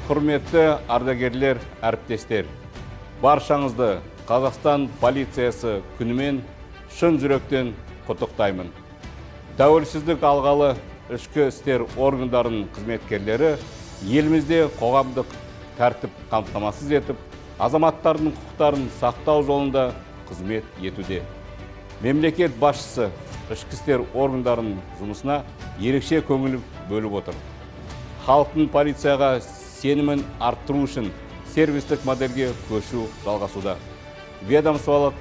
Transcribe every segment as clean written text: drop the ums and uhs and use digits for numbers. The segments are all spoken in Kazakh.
Құрметті ардагерлер, әріптестер, баршаңызды Қазақстан полициясы күнімен шын жүректен құттықтаймын. Тәуелсіздік алғалы ішкі істер органдарының қызметкерлері елімізде қоғамдық тәртіп қамтамасыз етіп, азаматтардың құқықтарын сақтау жолында қызмет етуде. Мемлекет басшысы ішкі істер органдарының жұмысына ерекше көңіл бөліп отыр. Халықтың полицияға сенімін арттыру үшін сервистік модельге көшу жалғасуда. Ведомстволық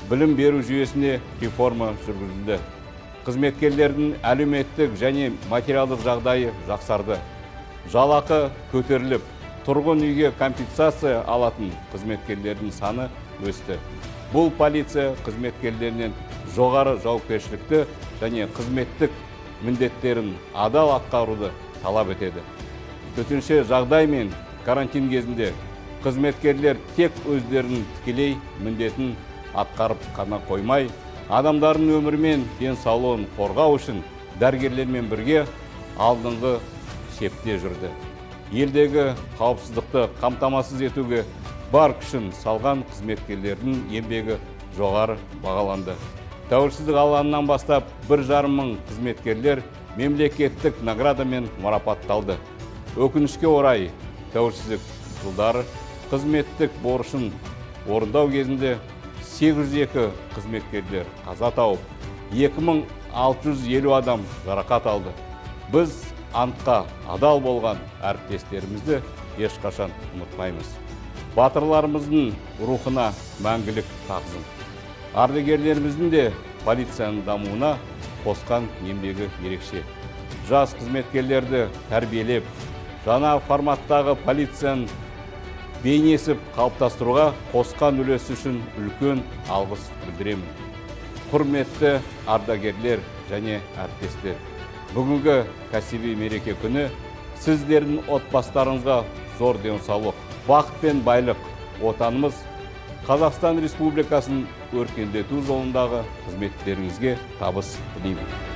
білім беру жүйесіне реформа жүргізілді. Қызметкерлердің әлеуметтік және материалдық жағдайы жақсарды. Жалақы көтеріліп, тұрғын үйге компенсация алатын қызметкерлердің саны өсті. Бұл полиция қызметкерлерінен жоғары жауапкершілікті және қызметтік міндеттерін адал атқаруды талап етеді. Төтенше жағдай мен карантин кезінде қызметкерлер тек өздерінің тікелей міндетін атқарып қана қоймай, адамдардың өмірі мен денсаулығын қорғау үшін дәрігерлермен бірге алдыңғы шепте жүрді. Елдегі қауіпсіздікті қамтамасыз етуге бар күшін салған қызметкерлердің еңбегі жоғары бағаланды. Тәуелсіздік алғаннан бастап 1,5 мың қызметкерлер мемлекеттік наградамен марапатталды. Өкінішке орай, тәуелсіздік жылдары қызметтік борышын орындау кезінде 802 қызметкерлер қаза тауып, 2650 адам жарақат алды. Біз антқа адал болған әріптестерімізді ешқашан ұмытпаймыз. Батырларымыздың рухына мәңгілік тағзым. Ардагерлеріміздің де полицияның дамуына қосқан еңбегі ерекше. Жас қызметкерлерді тәрбиелеп, жаңа форматтағы полицияның бейнесіп қалыптастыруға қосқан үлесі үшін үлкен алғыс білдіремін. Құрметті ардагерлер және әріптестер, бүгінгі кәсіби мереке күні сіздердің отбасыларыңызға зор денсаулық, бақыт пен байлық, отанымыз Қазақстан Республикасын өркендету жолындағы қызметтеріңізге табыс тілеймін.